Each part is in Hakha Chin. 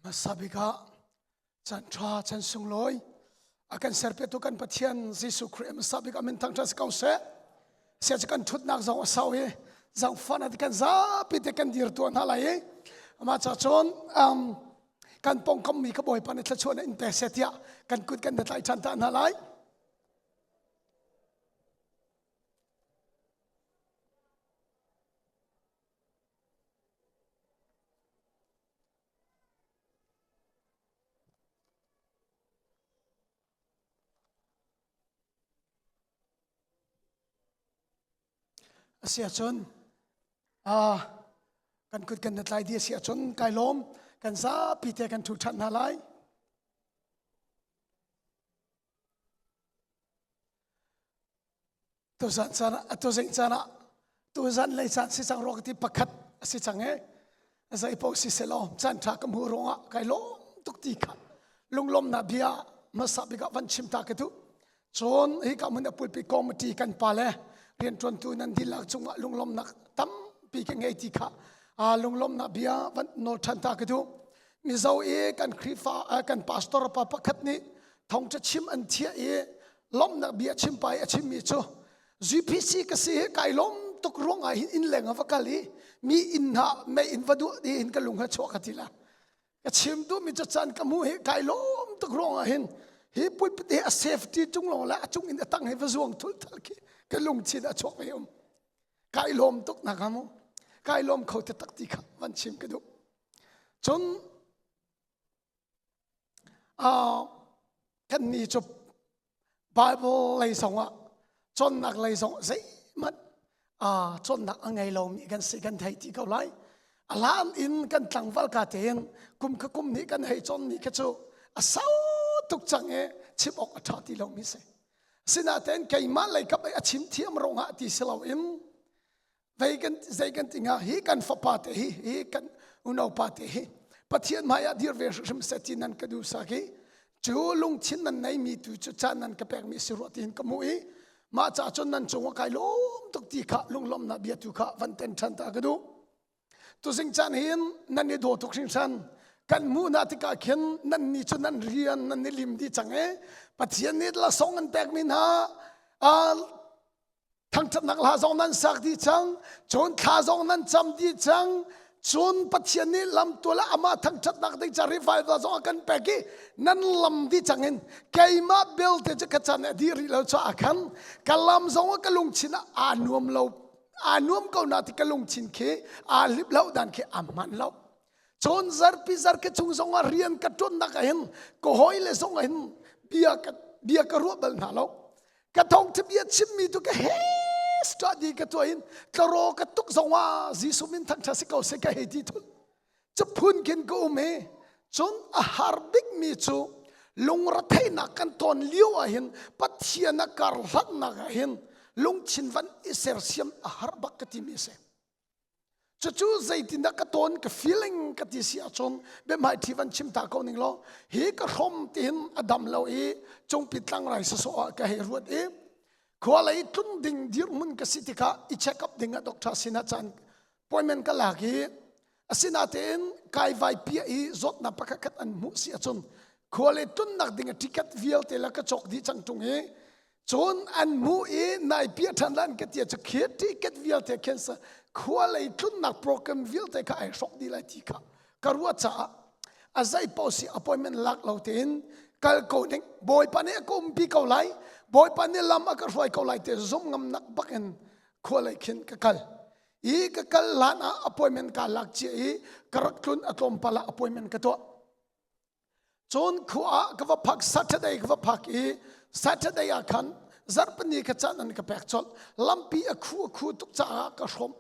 Hmasa bik ah caan ṭha chan sunglawi a kan serpiatu kan Pathian Jesuh Khrih hmasa bik amin thangṭhat si ko seh. Sia cu kan ṭhutnak zong a sau i zangfahnak kan zapi te kan dir tuah hna lai i amah ca cun um, kan pongkam mi ka Bawipa nih thluachuah na in pe seh tiah kan kut kan tlai ṭhan ta hna lai. A si ahcun kan kut kan tlai di a si ahcun kai lawm kan zapi te kan ṭhu ṭhan hna lai. Tuzan caan ah tuzing caan ah tuzan lei caan si cang rua ka ti pakhat a si cang e zei paoh si selaw caan ṭha ka hmuh ruangah kai lawm tuk ti kha lunglawmnak bia hmasa bik ah van chim ta ka duh cun hi ka hmun a pulpi committee kan pa le rianṭuantu nan dihlak cungah lunglawmnak tampi ka ngei ti kha lunglawmnak bia van nawl ṭhan ta ka duh Mizo i kan Khrihfa kan pastor pa pakhat nih thawngṭha chim an thiah i lawmhnak bia chim pa i a chimmi cu GPC ka si hi kai lawm tuk ruang ah hin inn leng ah va kal i mi inn hna mei in va duh di in ka lung ha chuak ka ti la ka chim duh mi cu chan ka mu hi kai lawm tuk ruang ah hin hi pulpit hi a safety cung lawng le a cung in a tang hi va zuang thul thal khi ka lungthin a chuak ve um kai lawm tuk na ka mu kai lawm kho te tak ti kha van chim ka duh cun Kan nih cu Bible lei zongah cawnnak lei zong zeihmanh cawnnak a ngei lomi kan si kan thei ti ko lai. A hlan in kan tlangval ka tein kum kha kum nih kan hei cawnmi kha cu a sau tuk cang i chim awk a ṭha ti lomi si. Sinain keimah lei kap a chim thiam ruangah ti si loin Vei kan zei kan ti hnga hi kan fapa te hi hi kan unaupa te hi Pathian hmai ah dir ve hrim seh ti nan ka duh sak i cu lungthin nan nei mi tu cu caan nan ka pek mi si ruah tiin ka hmuh i mah ca cun nan cung ah kai lawm tuk ti kha lunglawmhnak bia tu kha van ten ṭhan ta ka duh tuzing caan hin nan i daw tuk hringhran kan hmuh na tikah khin nan ni cu nan rian nan i lim dih cang i Pathian nih lasong an pek mi hna Thangṭhatnak hla zong nan sak dih cang, cun thla zong nan cam dih cang. Cun Pathian nih lamtual ah amah thangṭhatnak ding ca revival zong a kan pek i nan lam dih cang in keimah belte cu ka chan a dih rih lo caah khan ka lam zong ah ka lungthin ah aa nuam lo aa nuam ko na ti ka lungthin khi aa hlip lo dan khi a hman lo cun zarpi zarke chung zong ah rian ka ṭuannak ah hin ka hawile zong ah hin bia ka bia ka ruah bal hna lo Ka thawngtha bia chimmi tu ka he study ka tuah in tlaro ka tuk zong ah Jesuh min thangtha si ko seh ka hei ti thul. Cu phun khin ka um i cun a har bikmi cu lungretheihnak kan ton lio ah hin Pathian a kar hlatnak ah hin lungthin van i sersiam a har bak ka timi a si. Cucu zeitindah ka tawn ka feeling ka ti si ahcun biahmaiṭhi van chim ta ko ning law hi ka hrom tihin a dam lo i cungpi tlangrai sawsawh ah ka hei ruat i khua lei tlun ding dirhmun ka si tikah i check up ding ah doctor sinah caan appointment ka lak i asinatein kai vai piah i zawtnak pakhat khat an hmuh si ahcun khua lei tlunnak ding a ticket vialte la ka cawk dih cang ṭung i Cun an hmuh i nai piah ṭhan lan ka tia cu khi ticket vialte khin sa khua lei tlunnak program vialte kha ai hrok dih lai ti kha ka ruah caah a zei paoh si appointment lak lo tein kal ko ning Bawipa nih a ka umpi ko lai Bawipa nih lam a ka hruai ko lai ti zumh ngamnak bak in khua lei khin ka kal i ka kal hlan ah appointment ka lak cia i ka rak tlun a tlawmpal ah appointment ka tuah Cun khua ah ka va phak Saturday ka va phak i Saturday ah khan zarhpini ka caan an ka pek colh. Lampi a khu a khu tuk caah ka hrawm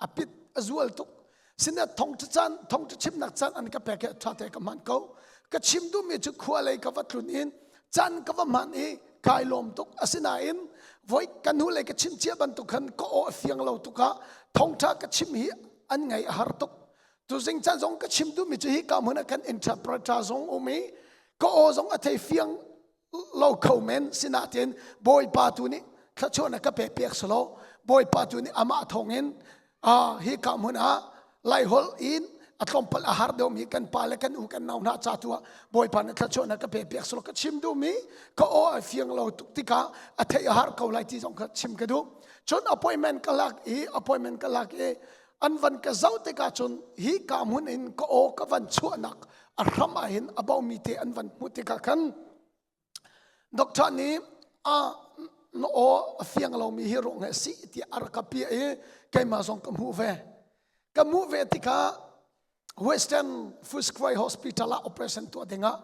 a pit a zual tuk. Sinah thongṭha caan thongṭha chimnak caan an ka pek i ṭha te ka hman ko. Ka chim duhmi cu khua lei ka va tlun in caan ka va hman i kai lawm tuk. Asinain voi ka hnu lei ka chim cia bantuk khan ka aw a fiang lo tuk ah thongṭha ka chim hi an ngaih a har tuk. Tuzing caan zong ka chim duhmi cu hi ka hmun ah kan interpreter zong um i ka aw zong a thei fiang lo kho men sinain Bawipa tu nih thluachuahnak ka pek piak selaw Bawipa tu nih amah thawngin hi ka hmun ah Laiholh in A tlawmpal a har deuhmi kan pa le kan u kan nau hna ca tu ah Bawipa nih thluachuahnak ka pe piak selaw ka chim duhmi ka aw a fiang lo tuk tikah a theih a har ko lai ti zong kha chim ka duh. Cun appointment ka lak i appointment ka lak i an van ka zoh tikah cun hi ka hmun in ka aw ka van chuahnak a hram ah hin a bomi te an van hmuh tikah khan Doctor nih a na aw a fiang lomi hi ruang he si tiah a rak ka piah i keimah zong ka hmuh ve. Ka hmuh ve tikah Western Footscray Hospital ah operation tuah dingah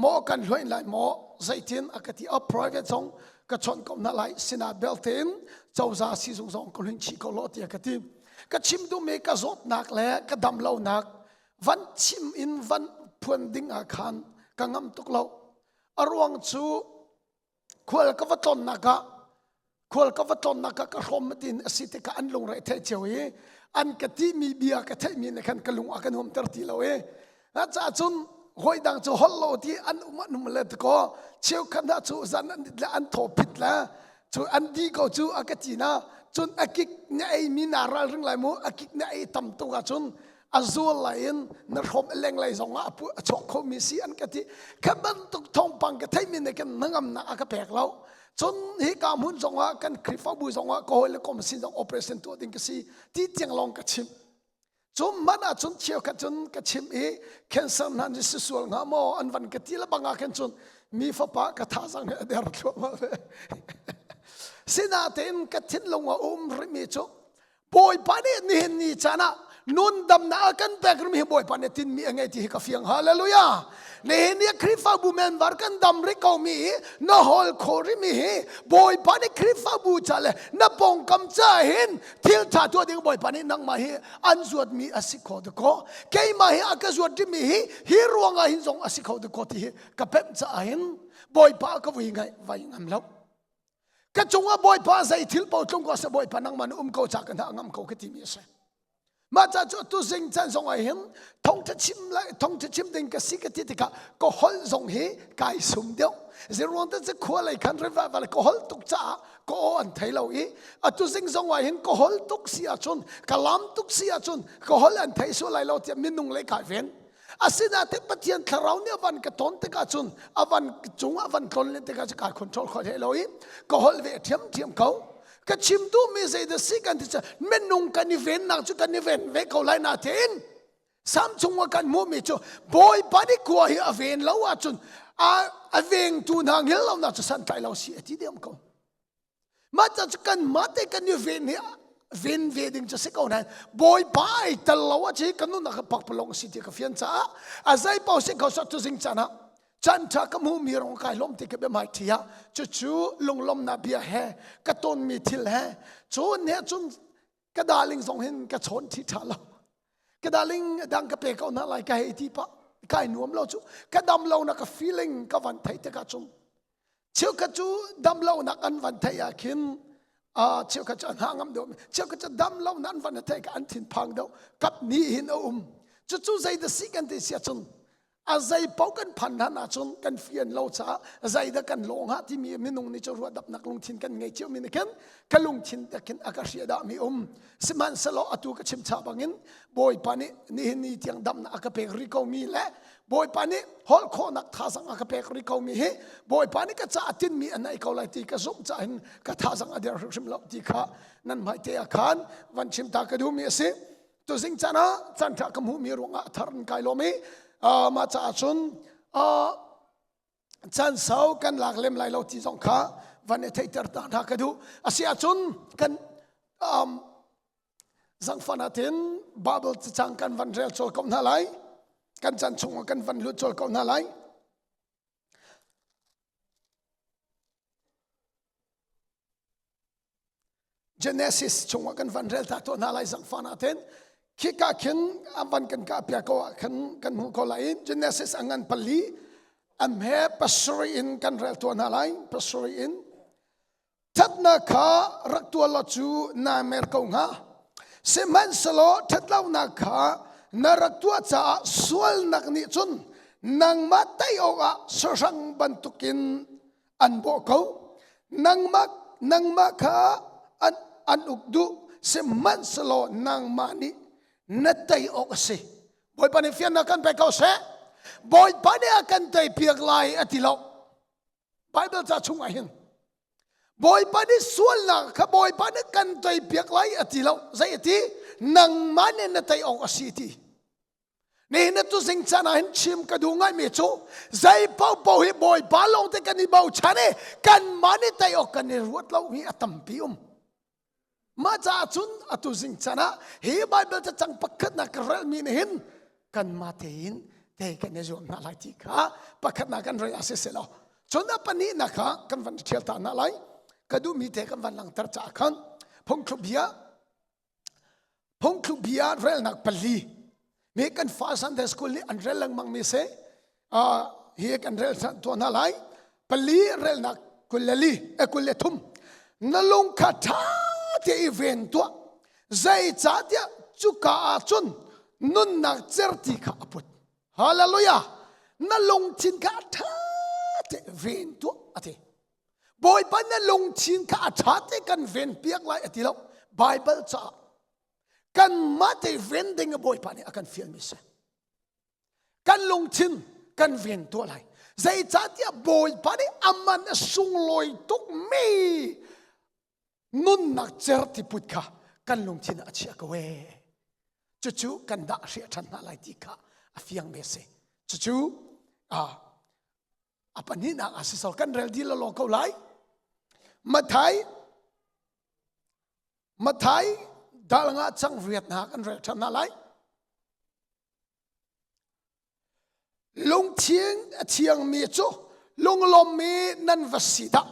maw kan hluain lai maw zeitin a ka ti a private zong ka chawnh ko hna lai sinah belte in cozah siizung zong ka hluin chih ko law tiah ka ti. Ka chim duhmi ka zawtnak le ka dam lonak van chim in van phuan ding ah khan ka ngam tuk lo. A ruang cu khual ka va tlawnnak ah khual ka va tlawnnak ah ka hrawm matin a si tikah an lungre theih cio i an ka timi bia ka theihmi nih khan ka lung a ka nuamter ti lo i caah cun hawi dang cu holh lo ti an um an um le tikaw cheukhat hna cu zan an le an thaw phit le cu an di ko cu a ka ti na cun a kik na ei mi na ralring lai mu a kik na ei tam tuk ahcun a zual lai in na hrawm a leng lei zong ah a chuak khomi si an ka ti kha bantuk thawngpang ka theihmi nih kan hnangamnak a ka pek lo cun hi ka hmun zong ah kan Khrihfabu zong ah ka hawi le kom sin zong operation tuah ding ka si ti tiang lawng ka chim cu man ah cun cheukhat cun ka chim i cancer hna nih si sual hnga maw an van ka ti le bang ah khan cun mi fapa ka thazang he a der thluahmah ve sinatein ka thinlung a um rihmi cu Bawipa nih nihin ni caan ah nun damnak a kan pek rimi hi Bawipa nih tinmi a ngei ti hi ka fiang. Hallelujah. Nihin ni Khrihfabu member kan dam rih ko mi hi na hawl kho rimi hi Bawipa nih Khrihfabu ca le na pawngkam ca hin thil tha tuah ding Bawipa nih nangmah hi an zuatmi a si kho dakaw. Keimah hi a ka zuat rimi hi hi ruangah hin zong a si kho dakaw ti hi ka pemh caah hin Bawipa ka vui ngai vai ngam lo. Ka cungah Bawipa zei thil paoh tlung ko seh Bawipa nangmah na um ko ca ka hna ngam ko ka timi a si. Mah ca cu tu zing caan zong ah hin thawngtha chim lai thawngtha chim ding ka si ka ti tikah ka holh zong hi kai sum deuh. Ziruang te cu khua lei khan revival ka holh tuk caah ka aw an thei lo i atu zing zong ah hin ka holh tuk si ahcun ka lam tuk si ahcun ka holh an thei sual lai lo tiah minung lei kai ven. Asinain Pathian thlarau nih a van ka ton tikah cun a van cung a van tlon len tikah cun kai control kho hlei lo i ka holh ve ṭhiamṭhiam ko. Ka chim duhmi zeidah si kan ti cu minung kan i vennak cu kan i ven ve ko lai natein Sam chungah kan hmuhmi cu Bawipa nih khua hi a ven lo ahcun a, a vengtu hna hngilh lonak cu santlai lo si a ti diam ko. Mah ca cu kanmah te kan i ven hi ven ve ding cu si ko nain Bawipa ai tel lo ah ci kan nunnak ah pakpalawng a si ti ka fian caah a zei paoh si ko sah tu zing caan ah caan ṭha ka hmuhmi rong kai lawm ti ka biahmai ṭhi ah cucu lunglawmnak bia he ka tonmi thil he cun he cun ka darling zong hin ka chawn ṭhi ṭha lo ka darling dang ka pe ko hna lai ka hei ti pah kai nuam lo cu ka dam lo na ka feeling ka van theih tikah cun Cheukhat cu damlonak an van theih ah khin cheukhat cu an hna ngam deuh cheukhat cu damlonak an van theih ka an thinphang deuh kap ni hin a um cucu zei dah si kan ti si ahcun a zei paoh kan phan hlan ahcun kan fian lo caah zeidah kan lawng ha timi minung nih cu ruahdapnak lungthin kan ngei cio mi nih khin ka lungthin te khin a ka hria dah mi um sihmanhsehlaw atu ka chim cha bangin bawipa nih nihin ni tiang damnak a ka pek rih ko mi le Bawipa nih holh khawhnak thazang a ka pek rih ko mi hi Bawipa nih ka caah tinmi a naih ko lai ti ka zumh caah hin ka thazang a der hrimhrim lo ti kha nan hmai te ah khan van chim ta ka duhmi a si. Tuzing caan ah caan ṭha ka hmuhmi ruangah a thar in kai lawm i mah caah cun caan sau kan lak lem lai lo ti zong kha van i theihter ta hna ka duh. A si ahcun kan um, Zangfan atin Bible cacang kan van rel cawl ko hna lai. Kan chan chungah kan van lut cawl ko hna lai. Genesis chungah kan van rel ta to hna lai zangfan atin khika khin a van kan ka pia ko ah khan kan hmu ko lai Genesis a ngan pali am he pasarih in kan rel to hna lai pasarih in Ṭhatnak kha rak tuah law cu naa mer ko hnga. Sihmanhsehlaw ṭhatlonak kha na rak tuah caah sualnak nih cun nangmah tei awkah sahrang bantukin an bawh ko. Nangmah, nangmah kha an, an uk duh, sihmanhsehlaw nangmah nih na tei awk a si. Bawipa nih fiannak kan pek ko seh. Bawipa nih a kan teipiak lai a ti lo. Bible ca chung ah hin Bawipa nih sualnak kha Bawipa nih kan teipiak lai a ti lo. Zei a ti? Nangmah nih na tei awk a si ti. Nihin na tuzing caan ah hin chim ka duh ngaimi cu zei paohpaoh hi Bawipa lawng te kan i bochan i kanmah nih tei awk kan i ruat lo hi a tampi um. Mah caah cun atu zing caan ah hi Baibal cacang pakhatnak ka relmi nih hin kanmah tein tei kan i zuam hna lai ti kha pakhatnak kan rel ah siseh law cun a pahnihnak kha kan van ṭhial ta hna lai. Ka duhmi te kan van langhter caah khan phungthluk bia Phungthluk bia relnak pali mi kan fa Sunday school nih an rel lengmang mi si hi kan rel tuah hna lai pali relnak 23 23 na lung kha ṭha te i ven tuah zeicahtiah cuka ah cun nunnak certi kha a put hallelujah na lungthin kha ṭha te ven tuah a ti Bawipa na lungthin kha a ṭha te kan ven piak lai a ti lo. Bible caah kanmah te ven ding a Bawipa nih a kan fialmi si. Kan lungthin kan ven tuah lai. Zeicahtiah Bawipa nih a man a sunglawi tukmi nunnak certi put kha kan lungthin ah a chiah ko ee. Cucu kan dah hriah ṭhan hna lai ti kha a fiang ve si. Cucu a pahnihnak ah sisol kan rel dih lawlaw ko lai Mathai Mathai dal nga cang riat hna kan rel ṭhan hna lai lungthin a thiangmi cu lunglawmmi nan va si dah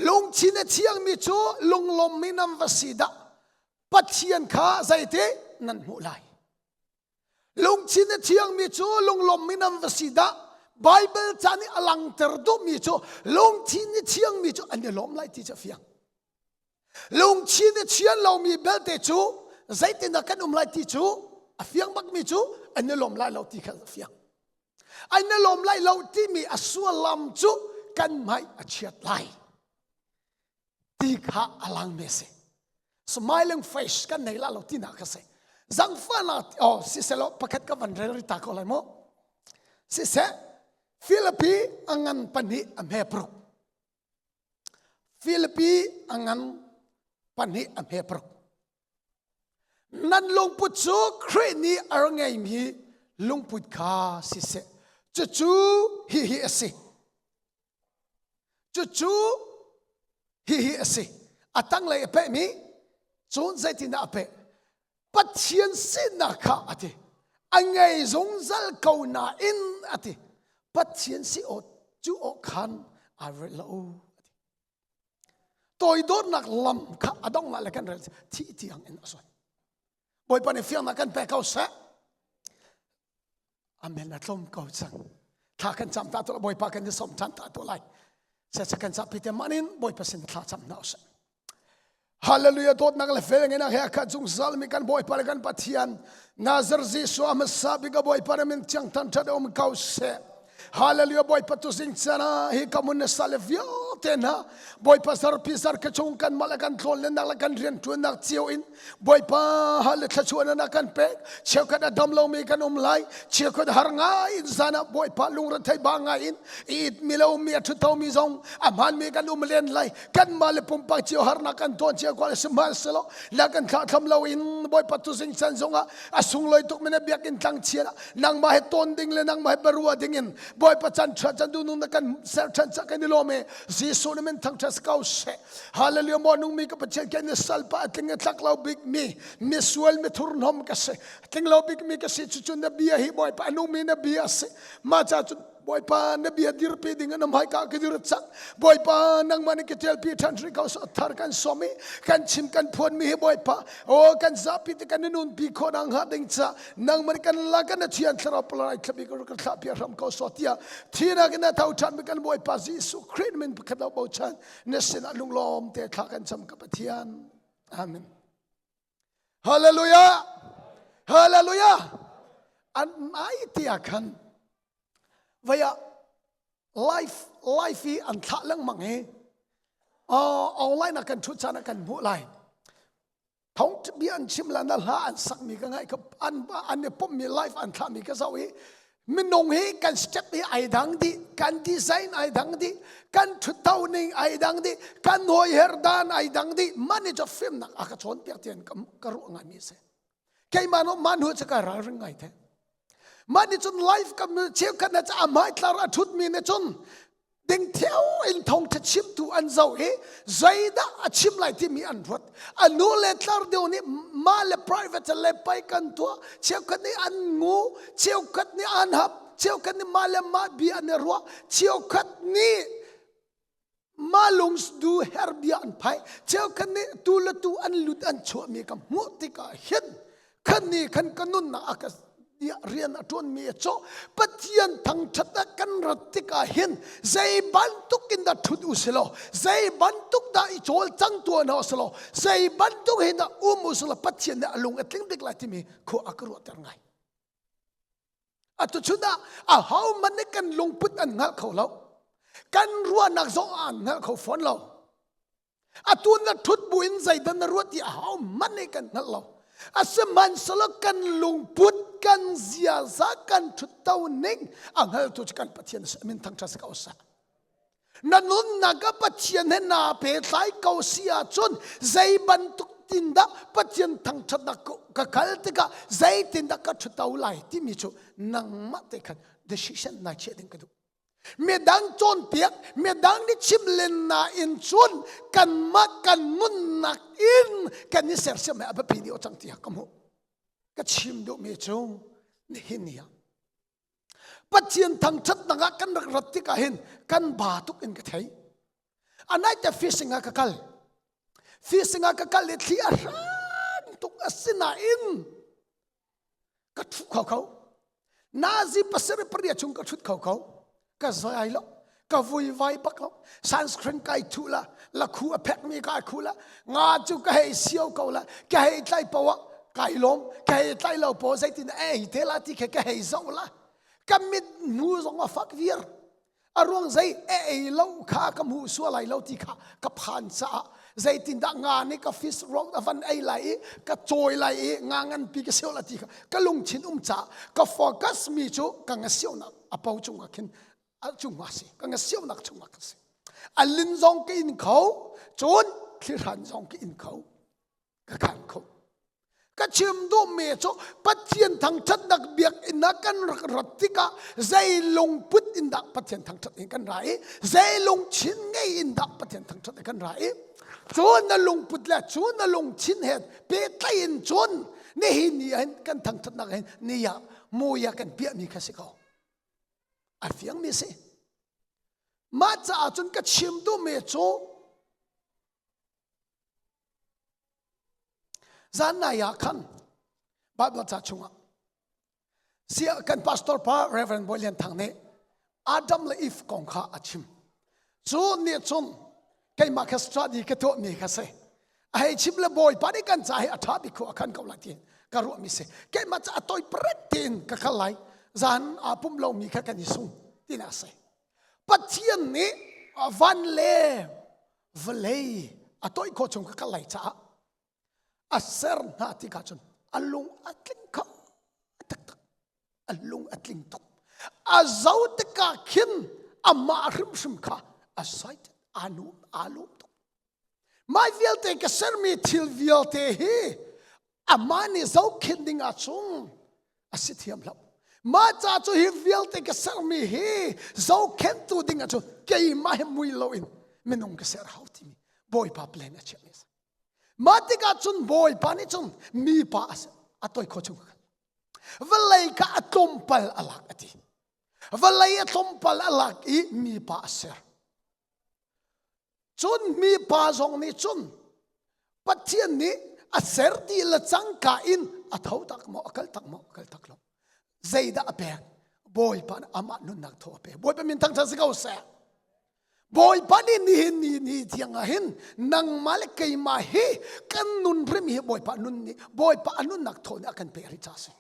lungthin a thiangmi cu lunglawmmi nan va si dah Pathian kha zeiti nan hmuh lai Lungthin a thiangmi cu lunglawmmi nan va si dah. Bible ca nih a langter duhmi cu lungthin i thiangmi cu an i lawm lai ti cu a fiang. Lungthin i thian lomi belte cu zeitindah kan um lai ti cu a fiang bakmi cu an i lawm lai lo ti kha a fiang. An i lawm lai lo timi a sullam cu kan hmai a chiat lai. Ti kha a langmi a si. Smiling face kan nei la lo tinak kha si. Zangfahnak oh siselaw pakhat ka van rel rita ko lai mu. Siseh Philippi a ngan pahnih a hme paruk. Philippi a ngan pahnih a hme paruk. Nan lungput cu Khrih nih a ra ngeimi lungput kha siseh. Cucu hihi a si. Cucu hihi a si. A tanglei a pehmi cun zeitindah a peh? Pathian sinak kha a ti. A ngei zungzal ko nain a ti. Pathian si aw cu aw khan aa relh lo a ti. Toidornak lam kha a dong le kan rel thih tiang in a sawi. Bawipa nih fiangnak kan pek ko seh. Amen a tlawm ko cang. Thla kan cam ta tu Bawipa kan i som than ta tu lai. Se kan ca pite manin Bawipa sin thla cam hna usih. Hallelujah dawtnak le fel ngenak he khat zungzal mi kan Bawipa le kan Pathian Nazar Jesuh a hmasa bik a Bawipa na min chiang than that um ko seh. Hallelujah Bawipa tu zing cana hi kamun na sale vialte hna Bawipa zarpi zar ka chung kan mah le kan tlawn le nak le kan rian tuannak cio in Bawipa hal le thluachuah na kan pek cheukhat a dam lomi kan um lai cheukhat har ngai in zan ah Bawipa lungrethei ba ngai in i it mi lo mi a thutho mi zong a hmaan mi kan um len lai kanmah le pumpak cio harnak kan tuan cio ko sihmanhsehlaw la kan thlahthlam lo in Bawipa tu zing chan zongah a sunglawi tuk mi na biakinn tlang chian ah nangmah he ton ding le nangmah he barua ding in Bawipa chan ṭha chan du nung na kan ser ṭhan ca kan i lawm i Jesuh na min thangṭhat ko seh Hallelujah maw nungmi ka Pathian ke ni salpa a tling a tlak lo bik mi misual mi thurhnawm ka si tling lo bik mi ka si cucu na bia hi Bawipa a nungmi na bia si mah ca cun Bawipa na bia dirpi ding in na hmaika ka dir cang Bawipa nangmah nih ka ṭialpi ṭhan hri ko thar kan som i kan chim kan phuan mi hi Bawipa o kan zapi te kan i nunpi khawh nak hnga ding ca nangmah nih kan la kan na thian thlarau palai thlabi ka ka thlah pia hram ko so tiah thinak in na tho ṭhan mi kan Bawipa Jesuh Khrih min pakhat lo bochan na sinah lunglawm te thla kan cam ka Pathian amen Hallelujah Hallelujah an mai tia khan vaya life life i an thlah lengmang hi online ah kan thut caan ah kan hmuh lai. Thawngṭha bia an chim le na hla an sakmi ka ngaih ka an an i pumhmi life an thlahmi ka zoh i minung hi kan step hi ai dang dih kan design ai dang dih kan ṭhutto ning ai dang dih kan hawiher dan ai dang dih mah nih cu fimnak a ka cawnpiak tian ka, ka ruah ngaimi a si keimah no mah hnu cu ka ralring ngai the mah nih cun life ka cheukhat na ca a tlar a ṭhutmi nih cun ding theo in thawngṭha chimtu an zoh i zeidah a chim lai timi an ruat a nu le tlar deuh nih mah le private le pai kan tuah cheukhat nih an ngu cheukhat nih an hap cheukhat nih mah le mah bia an i ruah cheukhat nih mah lung du her bia an phai cheukhat nih tu le tu an lut an chuahmi ka hmuh tikah hin khan nih khan ka nunnak a ka rian a ṭuanmi a cu Pathian thangṭhat ah kan rat tikah hin zei bantuk in dah ṭhut u si law zei bantuk dah i cawlcang tuah hna u si law zei bantuk hin dah um u si law Pathian nih a lung a tling bik lai timi khua a ka ruahter ngai. Atu chun ah ahohmanh nih kan lungput an hngal kho lo. Kan ruahnak zong an hngal kho fawn lo. Atu na ṭhut bu in zeidah na ruat ti ahohmanh nih kan hngalh lo. Asihmanhsehlaw kan lungput, kan ziaza, kan ṭhutto ning a hngaltu cu kan Pathian a si. Min thangṭhat si ko seh. Na nunnak ah Pathian he naa pehtlai ko si ahcun zei bantuk tin dah Pathian thangṭhatnak ka kal tikah zeitindah ka ṭhuto lai timi cu nangmah te khan decision nai chiah ding ka duh. Midang cawnpiak, midang nih chim len nain cun kanmah kan nunnak in kan i sersiam he a biapi deuh cang tiah ka hmuh. Ka chim duhmi cu nihin ni ah Pathian thangṭhatnak ah kan rak rat tikah hin kan ba tuk in ka thei. A naite fishing ah ka kal. Fishing ah ka kal i thli a hran tuk asinain ka ṭhu kho kho. Nazi pasarih pariat chung ka ṭhut kho kho. Ka zai lo. Ka vuivai bak lo. Sunscreen kai thuh la, lakhu a phekmi kai khu la, nga cu ka hei sio ko la, ka hei tlai poah kai lawm, ka hei tlai lo po zeitin ei te la ti khe ka hei zoh la. Ka mit hnu zong a fak viar. A ruang zei e ei lo kha ka hmu sual lai lo ti kha ka phan caah zeitindah nga nih ka fish rod a van ei lai i ka cawi lai i nga nganpi ka sio la ti kha ka lungthin um caah ka focus mi cu ka nga sionak a po cungah khin a cungah si ka nga sionak chungah ka si a lin zong ka in kho cun thlihran zong ka in kho ka khan kho ka chim duhmi cu Pathian thangṭhatnak biakinn ah kan rak rat tikah zei lungput in dah Pathian thangṭhat in kan ra i zei lungchin ngei in dah Pathian thangṭhat in kan ra i cu na lungput le cu na lungchin he pehtlaih in cun nihin ni ah hin kan thangṭhatnak hin ni ah mui ah kan piahmi kha si ko a fiangmi si mah caah cun ka chim duhmi cu Zan nai ah khan Bible ca chungah sia kan pastor pa Reverend Bawi Lian Thang nih Adam le Eve kong kha a chim. Cu nih cun keimah kha study ka tuahmi kha si. A hei chim le Bawipa nih kan ca hi a ṭha bik khu a khan ko lai tiin ka ruahmi si. Keimah ca a toi pret tiin ka kal lai. Zan aa pum lomi kha kan i sung tina a si. Pathian nih van le vawlei a toih khawh chung ka kal lai caah a ser hna tikah cun a lung a tling kho taktak a lung a tling tuk a zo tikah khin amah hrimhrim kha a excited aa nuam aa lawm tuk Mah vialte ka sermi thil vialte hi amah nih zohkhenh ding ah cun a si thiam lo. Mah ca cu hi vialte ka sermi hi zohkhenhtu ding ah cun keimah hi mui loin minung ka ser hau timi Bawipa plan a chiahmi a si. Mah tikah cun Bawipa nih cun mipa a si a toi kho chung vawlei kha a tlawmpal a lak a ti. Vawlei a tlawmpal a lak i mipa a ser. Cun mipa zong nih cun Pathian nih a ser dih le cangka in a tho tak maw a kal tak maw a kal tak lo zeidah a pek Bawipa nih amah nunnak thaw a pek Bawipa min thangṭhat si ko seh Bawipa nih nihin ni ni tiang ah hin nangmah le keimah hi kan nun rim hi Bawipa nun nih Bawipa a nunnak thaw nih a kan pek rih ca a si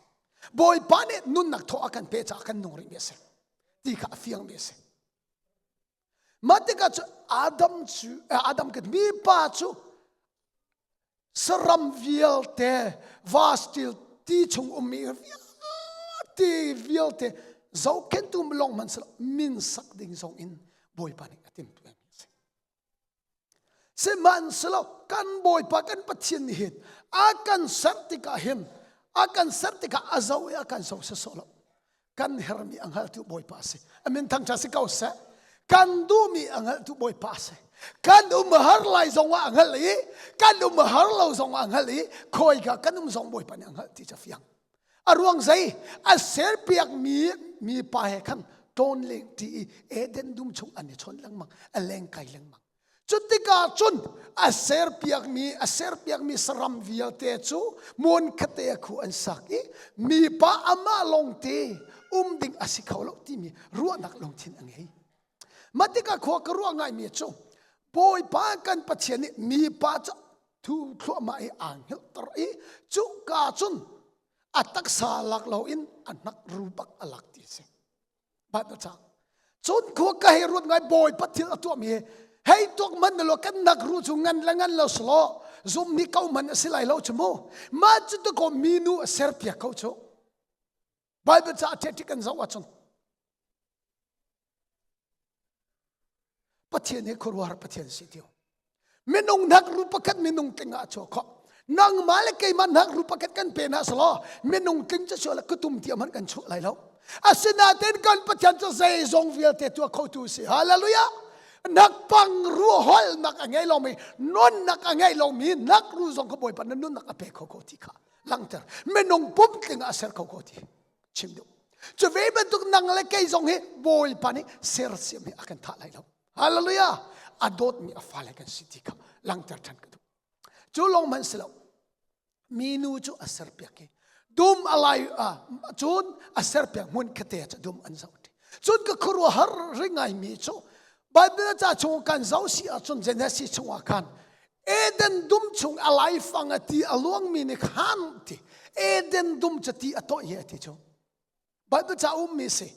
Bawipa nih nunnak thaw a kan pek caah kan nung rihmi a si ti kha a fiangmi a si Mah tikah cu Adam cu Adam kan mipa cu Saram vialte vastil ti chung ummi vialte vialte zohkhenhtu lawng hmanh si lo min sak ding zong in Bawipa nih a timhtuah mi a si. Sihmanhsehlaw kan Bawipa kan Pathian nih hin a kan ser tikah hin a kan ser tikah a zoh i a kan zoh sawsawh lo. Kan hermi a hngaltu Bawipa a si. A min thangṭhat si ko seh. Kan duhmi a hngaltu Bawipa a si. Kan um har lai zong ah a hngalh i kan um har lo zong ah a hngalh i khawika kan um zong Bawipa nih a hngalh ti cu a fiang. A ruang zei? A serpiakmi mipa he khan tawn leng ṭi i Eden dum chung an i chawn lengmang, a leng kai lengmang. Cu tikah cun a serpiakmi a serpiakmi saram vialte cu hmun khatte khu an sak i mipa amah lawngte um ding a si kho lo timi ruahnak lungthin a ngei. Mah tikah khua ka ruah ngaimi cu Bawipa kan Pathian nih mipa cu thu thluahmah i aa hngilhter i cuka cun a taksa lak loin a hnak ru bak a lak ti a si. Bible ca. Cun khua ka hei ruat ngai Bawipa thil a tuahmi hi hei tuak man na lo kan nak ru cu ngan le ngan lo selaw zum ni ko man a si lai lo cu mu. Mah cu tu ko minu a ser piak ko cu. Bible ca a ṭhiat kan zoh ahcun Pathian hi khuaruahhar Pathian si ti minung nak ru pakhat minung tling ah a chuak kho nangmah le keimah nak ru pakhat kan pe na selaw minung tling cu chuah le kutum tiam han kan chuah lai lo asinain kan Pathian cu zeizong vialte tuah khotu si hallelujah nak pang ru hol nak a ngei lomi nunnak a ngei lomi nak ru zong kha Bawipa na nunnak a pe kho ko ti kha langter minung pum tling ah a ser kho ko ti chim duh cu ve bantuk nang le kei zong hi bawipa nih sersiam hi a kan thah lai lo hallelujah a dawtmi a fale kan si ti kha langter ṭhan ka duh cu lawng hmanh si lo minu cu a serpiak i dum a lai cun a serpiak hmun khate cu dum an zoh ṭi cun ka khuaruahhar ri ngaimi cu Bible ca chung kan zoh si ahcun Genesis chungah khan Eden dum chung a laifang a ti a luangmi nih khan ti Eden dum cu ti a toih hi a ti cu Bible ca ummi si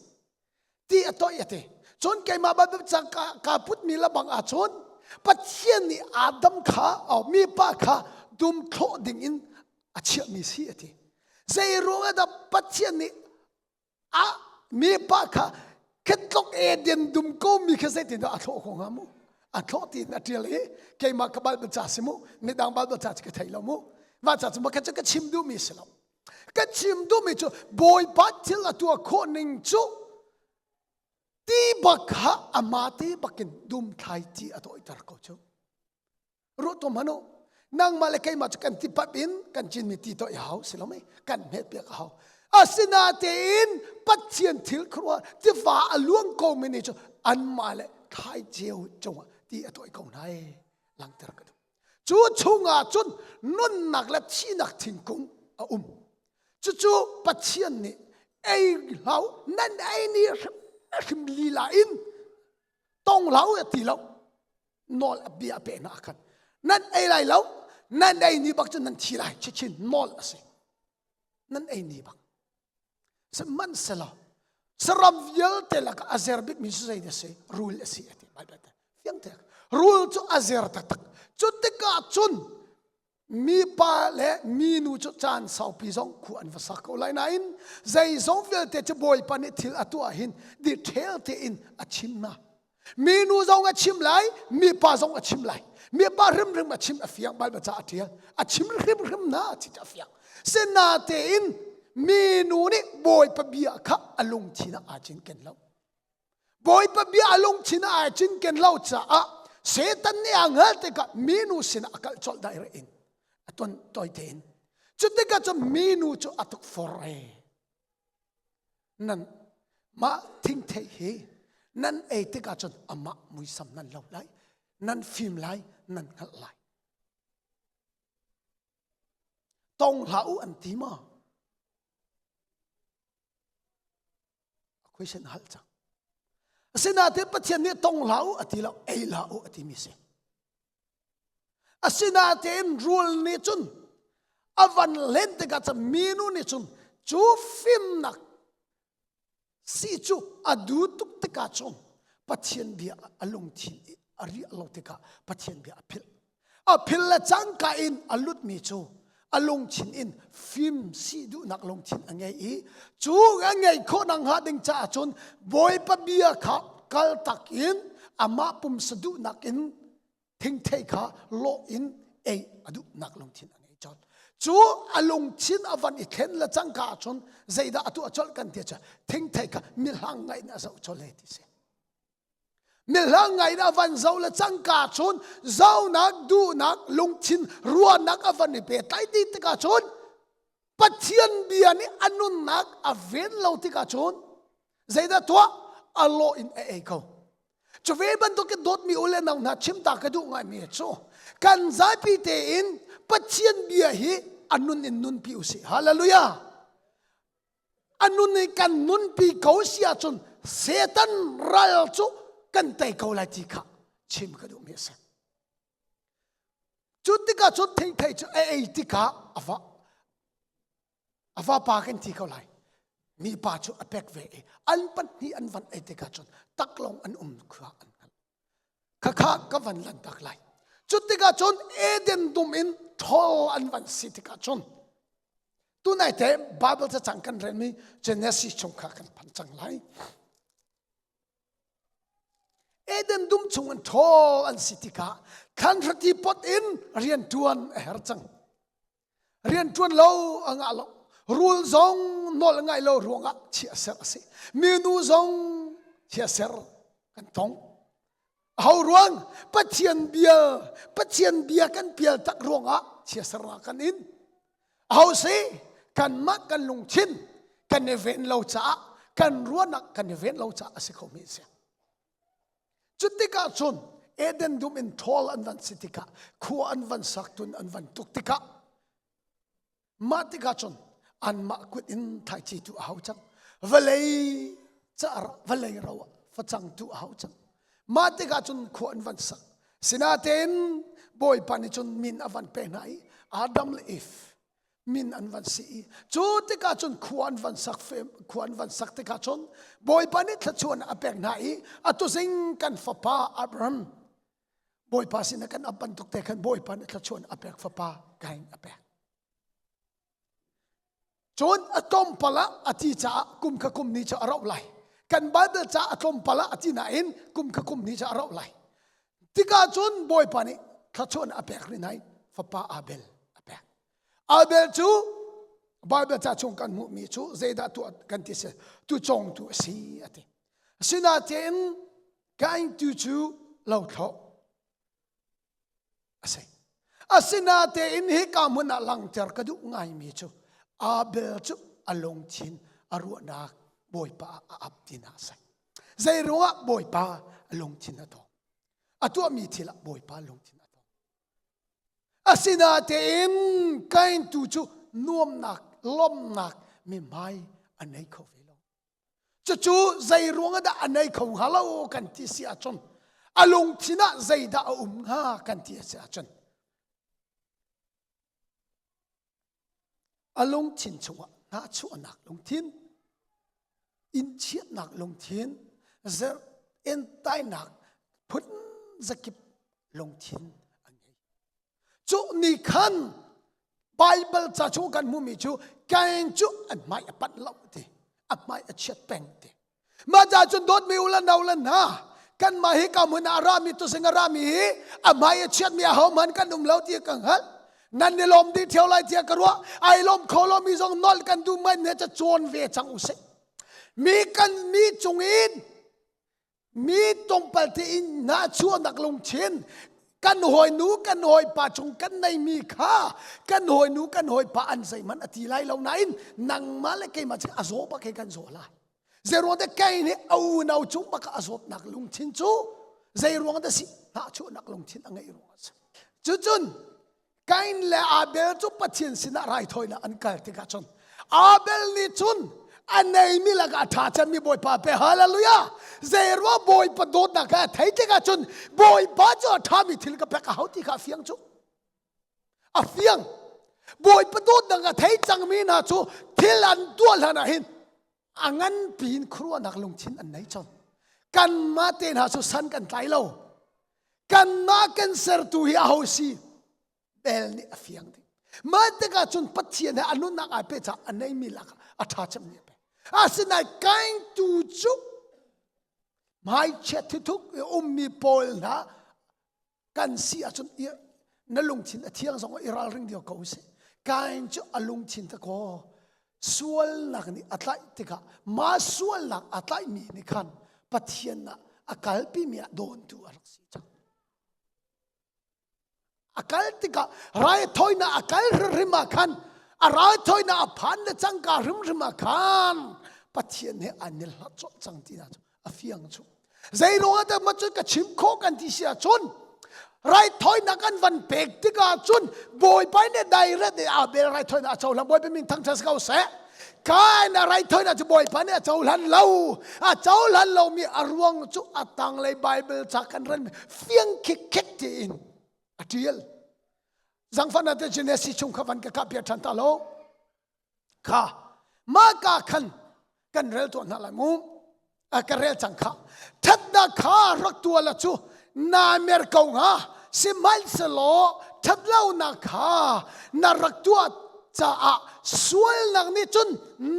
ti a toih a ti cun keimah Bible ca ka, ka putmi labang ahcun Pathian nih Adam kha oh, mipa kha dum thlawh ding in a chiahmi si a ti zei ruang ah dah Pathian nih a mipa kha khitluk Eden dum ko mi kha zeitin dah a thlawh ko hnga mu a thlawh tiin a ṭial i keimah ka Bible ca si mu midang Bible ca cu ka thei lo mu mah ca cu ka cu ka chim duhmi si lo ka chim duhmi cu Bawipa thil a tuah khawh ning cu ti bak kha ama te bakin dum thlai ti a tawiter ko cu Ruah tuah hmanh u. Nangmah le keimah cu kan tipap in kan cinmi ti to i hau si lo mei kan hmet piak a hau. Asinatein Pathian thil khuaruah tiva a luang ko mi nih cu anmah le thlai ceu cungah ti a tuah ko hna i langter ka duh. Cu chungah cun nunnak le thihnak thingkung a um. Cucu Pathian nih ei hlau nan ei ni hrim hrim lila in tong hlau a ti lo. Nawl a bia a pek hna ah khan nan ei lai lo nan ei ni bak cu nan thi lai chichin nawl a si nan ei ni bak sihmanhsehlaw saram vialte lakah a zer bikmi cu zei a si rul a si a ti Bible te fiang te rul cu a zer taktak cu tikah cun mipa le minu cu caan saupi zong khu an va sak ko lai nain zeizong vialte cu bawipa nih thil a tuah hin detail tein a chim hna minu zong a chim lai mipa zong a chim lai mipa hrimhrim a chim a fiang Bible ca a ṭial a chim hrimhrim na ti a fiang sinatein minu nih bawipa bia kha a lungthin ah aa cinken lo Bawipa bia a lungthin ah ai cinken lo caah Satan nih a hngalh tikah minu sinah a kal colh dai in a ton toi tein cu tikah cun minu cu a tukfor e nan mah thingthei hi nan ei tikah cun amah muisam nan lo lai nan fim lai nan hngalh lai tong hlah u an ti ma question hal cang asinain Pathian nih tong hlah u a ti lo ei hlah u a timi si asinain rul nih cun a van len tikah cun minu nih cun cu fimnak si cu a du tuk tikah cun Pathian bia a lungthin i a riah lo tikah Pathian bia a philh. A phil le cangka in a lutmi cu a lungthin in fim si duhnak lungthin a ngei i cu a ngeih khawh nak hnga ding caah cun Bawipa bia kha kal tak in amah pumsa duhnak in thingthei kha lawh in ei a duhnak lungthin a ngei colh. Cu a lungthin a van i thlen le cangka ahcun zeidah a tuah colh kan ti cu thingthei kha mihlang ngaih in a zoh colh he ti si. Mihlang ngai in a van zoh le cangka cun zohnak duhnak lungthin ruahnak a van i pe tlai ti tikah cun Pathian bia nih a nunnak a ven lo tikah cun zeidah tuah a lawh in a ei ko. Cu ve bantukin dawtmi u le nau hna chimta ka duh ngaimi cu kan zapi tein Pathian bia hi a nun in nunpi usih. Hallelujah! A nun i kan nunpi ko si ahcun Satan ral cu kan tei ko lai ti kha chim ka duhmi a si. Cu tikah cun thingthei cu a ei tikah a va a vapa kan ti ko lai. Mipa cu a pek ve i an pahnih an van ei tikah cun taklawng an um khua an hngalh. Khakha ka van lantak lai. Cu tikah cun Eden dum in ṭhawl an van si tikah cun tunai te Bible cacang kan relmi Genesis chung kha kan phan cang lai. Eden dum chung in ṭhawl an si tikah thlanhrati pot in rian ṭuan a her cang. Rianṭuan lo a ngah lo. Rul zong nawl a ngaih lo ruangah chiahser a si. Minu zong chiahser kan tong. Aho ruang? Pathian bia, Pathian bia kan pial tak ruangah chiahsernak kan in. Aho si? Kanmah kan lungthin kan i ven lo caah, kan ruahnak kan i ven lo caah a si khomi a si. Cutikah cun Eden dum in ṭhawl an van si tikah khua an van sak tun an van tuk tikah mah tikah cun anmah kut in thlaici tu a hau cang vawlei car vawlei ro ah facang tu a hau cang mah tikah cun khua an van sak sinatein bawipa nih cun min a van pe hna i Adam le Eve min an van si i cu tikah cun khua an van sak khua an van sak tikah cun Bawipa nih thluachuah a pek hna i atu zing kan fapa Abraham Bawipa sinah kan ap bantuk te khan Bawipa nih thluachuah a pek fapa Kain a pek cun a tlawmpal ah a ti caah kum kha kum ni cu a rauh lai kan Bible ca a tlawmpal ah a ti nain kum kha kum ni cu a rauh lai tikah cun Bawipa nih thluachuah a pek rih nai fapa Abel a pek Abel cu Bible ca chung kan hmuhmi cu zeidah tuah kan ti si tu cawngtu a si a ti. Asinain Kain tu cu lothlawh a si. Asinain hika hmun ah langhter ka duh ngaimi cu Abel cu a lungthin a ruahnak Bawipa ah a ap tinak a si. Zei ruangah Bawipa a lungthin a tawng? A tuahmi thil ah Bawipa lungthin a tawng. Asinain Kain tu cu nuamnak, lawmhnak mihmai a nei kho ve lo. Cucu zei ruang dah a nei kho hnga lo kan ti si ahcun a lungthin ah zeidah a um hnga kan ti a si ahcun a lungthin chungah hnahchuahnak lungthin, innchiatnak lungthin, zerh entainak phun zakip lungthin a ngei. Cu ni khan Bible ca chung kan hmuhmi cu Kain cu an hmai a panh lo ti, a hmai a chiat peng ti. Mah ca cun dawtmi u le nau le hna, kanmah hi ka hmun ah a rami tusing a rami hi a hmai a chiatmi ahohmanh kan um lo ti ka hngalh. Nan i lawm dih ṭheo lai tiah ka ruah. Ai lawm kho lomi zong nolh kan duh men he ca cawn ve cang usih. Mi kan mi cung in mi tongpal tein nahchuahnak lungthin kan hawinu kan hawipa chung kan neimi kha kan hawinu kan hawipa an zeihmanh a ti lai lo nain nangmah le keimah cu a zaw bak he kan zaw lai zeiruang dah kei nih a unau cung bak a zawtnak lungthin cu zeiruang dah si hnahchuahnak lungthin a ngeih ruang a si cucun Kain le Abel cu Pathian sinah raithawinak an kal tikah cun Abel nih cun a neimi lakah a ṭha cemmi Bawipa pe hallelujah zeiruah Bawipa dawtnak kha a thei tikah cun Bawipa cu a ṭhami thil ka pek a hau ti kha a fiang cu a fiang Bawipa dawtnak a thei cangmi hna cu thil an tuah hlan ah hin a nganpi in khuaruahnak lungthin an nei cang kanmah te hna cu san kan tlai lo kanmah kan sertu hi aho si? Bel nih a fiang dih. Mah tikah cun Pathian he a nunnak ai pe caah a neimi lakah a ṭha cemmi a pek. Asinain Kain tu cu hmaichiat thithuk i ummi pawl hna kan si ahcun na lungthin a thiang zong i ralring dio ko sih. Kain cu a lungthin ta kaw sualnak nih a tlaih tikah mah sualnak a tlaihmi nih khan Pathian ah a kalpimi ah dawntu a rak si cang. A kal tikah raithawinak a kal hrimhrim ah khan a raithawinak a phan le cangka hrimhrim ah khan Pathian he an i hlat colh cang ti cu a fiang cu. Zei ruangah dah mah cun ka chim khawh kan ti si ahcun raithawinak an van pek tikah cun Bawipa nih direct in Abel raithawinak a cohlan Bawipa min thangṭhat si ko seh. Kain a raithawinak cu Bawipa nih a cohlan lo. A cohlan lomi a ruang cu a tanglei Bible ca kan relmi fiang khikkhek tiin a ṭial. Zangfahnak te Genesis chung kha van ka kah piak ṭhan ta lo. Kha mah ka khan kan rel tuah hna lai mu. A ka rel cang kha. Ṭhatnak kha rak tuah la cu naa mer ko hnga. Sihmanhsehlaw ṭhatlonak kha na rak tuah caah sualnak nih cun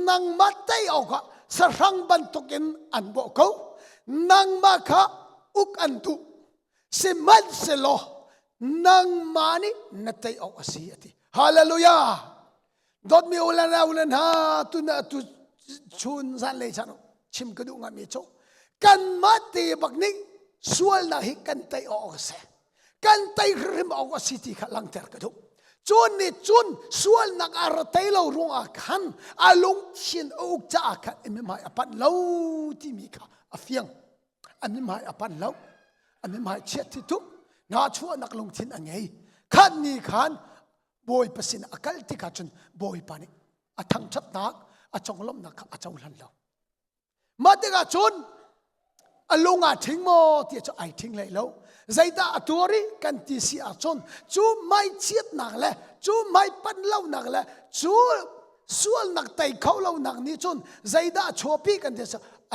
nangmah tei awkah sahrang bantukin an bawh ko. Nangmah kha uk an duh. Sihmanhsehlaw nangmah nih na tei awk a si a ti. Hallelujah! Dawtmi u le nau le hna tuna tu chun zanlei chan chim ka duh ngami cu kanmah te bak nih sualnak hi kan tei awk a si. Kan tei hrimhrim awk a si ti kha langhter ka duh. Cun nih cun sualnak a ra tei lo ruangah khan a lungthin a uk caah khan mihmai a panh lo timi kha a fiang. A mihmai a panh lo. A mihmai chiat thi tuk. Nga chuahnak lungthin a ngei. Khan ni khan Bawipa sin a kal tikah cun Bawipa nih a thangṭhatnak a conglawmhnak kha a cohlan lo. Mah tikah cun a lung aa ṭhing maw ti cu ai ṭhing hlei lo. Zeidah a tuar i kan ti si ahcun cu maichiatnak le cu maipanh lonak le cu sualnak tei kho lonak nih cun zeidah a chuahpi kan ti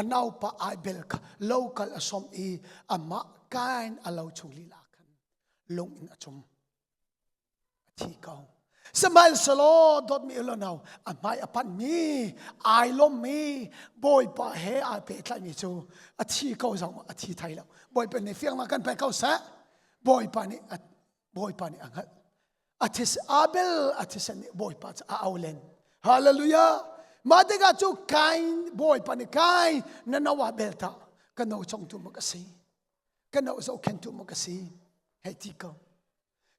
a naupa ai bel kha lo kal a som i amah kain a lo chung lila khan lung in a cum. A thi ko. Sihmanhsehlaw dawtmi u le nau a hmai a panhmi ai lawmmi Bawipa he aa pehtlaihmi cu a thi ko zong a thi thai lo. Bawipa nih fiangnak kan pek ko seh. Bawipa nih a Bawipa nih a hngalh. A this Abel a thisen nih Bawipa cu a au len. Hallelujah. Mah tikah cu Kain Bawipa nih Kain na no ah bel ta ka no chongtu maw ka si ka no zohkhentu maw ka si hei ti ko.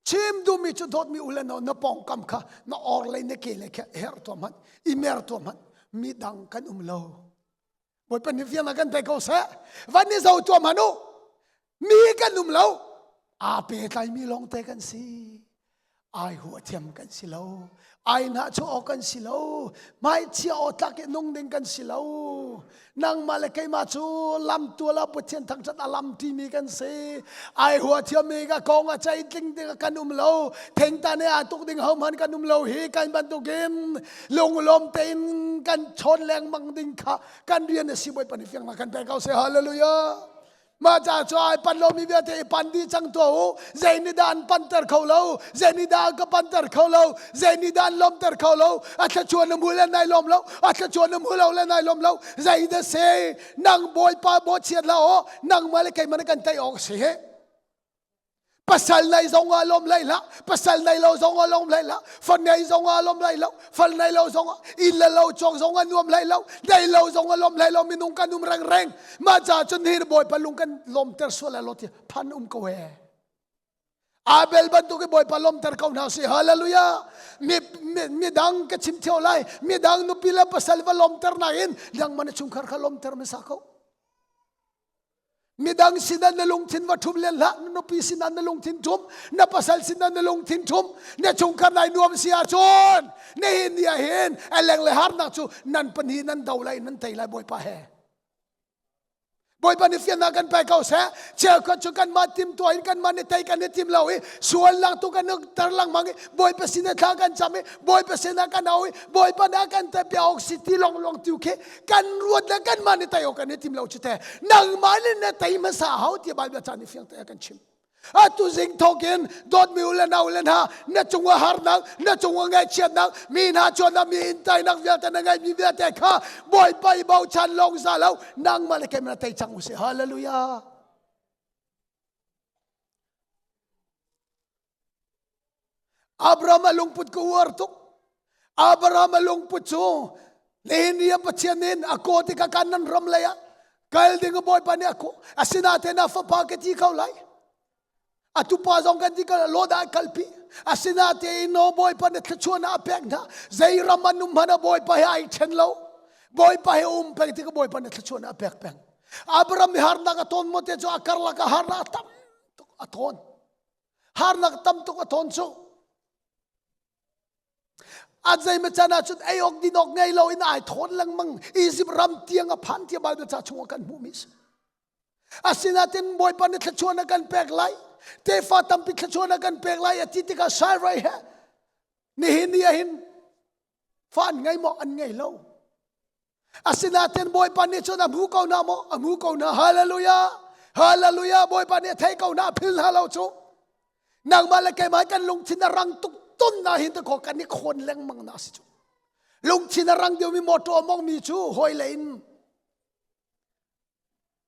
Chim duhmi cu dawtmi u le nau na pawngkam kha na or lei na ke lei kha herh tuah hmanh i mer tuah hmanh mi dang kan um lo. Bawipa nih fiang kan pe ko seh. Van i zo tuah hmanh u. Mi kan um lo. Aa petlaimi lawngte kan si. Ai hua thiam kan si lo. Ai hnah chuah awk kan si lo. Hmaichia aw tlak i nung ding kan si lo. Nangmah le keimah cu lamtual ah Pathian thangṭhat a lam ṭimi kan si. Ai hua thiammi ka kong a cei tling ding kan um lo. Thengta nih aa tuk ding hohmanh kan um lo hi kan bantukin lunglawm tein kan chawn lengmang ding kha kan rian a si Bawipa nih fiangnak kan pek ko seh. Hallelujah. Mah ca cu ai pan lomi vialte i pan dih cang tuah u. Zei nih dah an panter kho lo? Zei nih dah an ka panter kho lo? Zei nih dah an lawmter kho lo? A thluachuah na hmu le nai lawm lo. A thluachuah na hmu lo le nai lawm lo. Zei dah si? Nang Bawipa bawchiat hlah aw. Nangmah le keimah nih kan tei awk a si hi. Pasal nei zong ah lawm hlei hlah. Pasal nei lo zong ah lawm hlei hlah. Fa nei zong ah lawm hlei lo. Fal nei lo zong ah inn le lo cawk zong ah nuam hlei lo. Nei lo zong ah lawm hlei lo. Minung kan um rengreng. Mah caah cun hi Bawipa lung kan lawmter sual lai lo ti phan um ko ee. Abel bantuk i Bawipa lawmter ko hna sih. Hallelujah. Mi, mi, mi dang ka chim theo lai. Mi dang nupi le pasal va lawmter nain nangmah na chungkhar kha lawmter hmasa ko. Midang sinah na lungthin va ṭhum len hlah, na nupi sinah na lungthin ṭhum, na pasal sinah na lungthin ṭhum, na chungkhar nai nuam si ahcun nihin ni ah hin a leng le harnak cu nan pahnih nan do lai nan tei lai Bawipa he. Bawipa nih fiannak kan pe ko seh. Cheukhat cu kanmah timtuah in kanmah nih tei kan i tim lo i sualnak tu kan ter lengmang i Bawipa sinah thla kan cam i Bawipa sinah kan au i Bawipa nih a kan tei piak awk si ti lawnglawng tu khi kan ruat le kanmah nih tei awk kan i tim lo cu te nangmah nih na tei hmasa hau ti Bible ca nih fiang te a kan chim. Atu zing thawkin dawtmi u le nau le hna na cungah harnak na cungah ngaihchiatnak mi hna chuahnak mi inntainak vialte na ngeihmi vialte kha Bawipa i bochan lawng za lo nangmah le keimah tei cang usih. Hallelujah. Abraham a lungput ka uar tuk. Abraham a lungput cu nihin ni ah Pathian nih a kaw tikah kan nan ram lei ah kal ding a Bawipa nih a kawh. Asinain a fapa ka ti ko lai. A tupa zong kan ti ko lai. Lord ah kalpi. Asinain no Bawipa nih thluachuahnak a pek hna. Zei ram an um hmanh ah Bawipa he ai ṭhen lo. Bawipa he um peng tikah Bawipa nih thluachuahnak a pek peng. Abraham i harnak a ton maw te cu a karlak ah harnak a tam tuk a ton. Harnak tam tuk a ton cu. A zeimaw can ahcun ei awk din awk ngei lo in ai thawn lengmang. Egypt ram tiang a phan tiah Bible ca chungah kan hmuhmi a si. Asinain Bawipa nih thluachuah na kan pek lai. Tefa tampi thluachuah na kan pek lai a ti tikah Sarai he nihin ni ahhin fa an ngei maw? An ngei lo. Asinain Bawipa nih cun a hmu ko na maw? A hmu ko na. Hallelujah! Hallelujah! Bawipa nih a thei ko na, a phil hna lo cu. Nangmah le keimah kan lungthin a rang tuk ton na hin te kan i khawn lengmang na si cu. Lungthin a rang deuhmi motor a mongmi cu hawi le in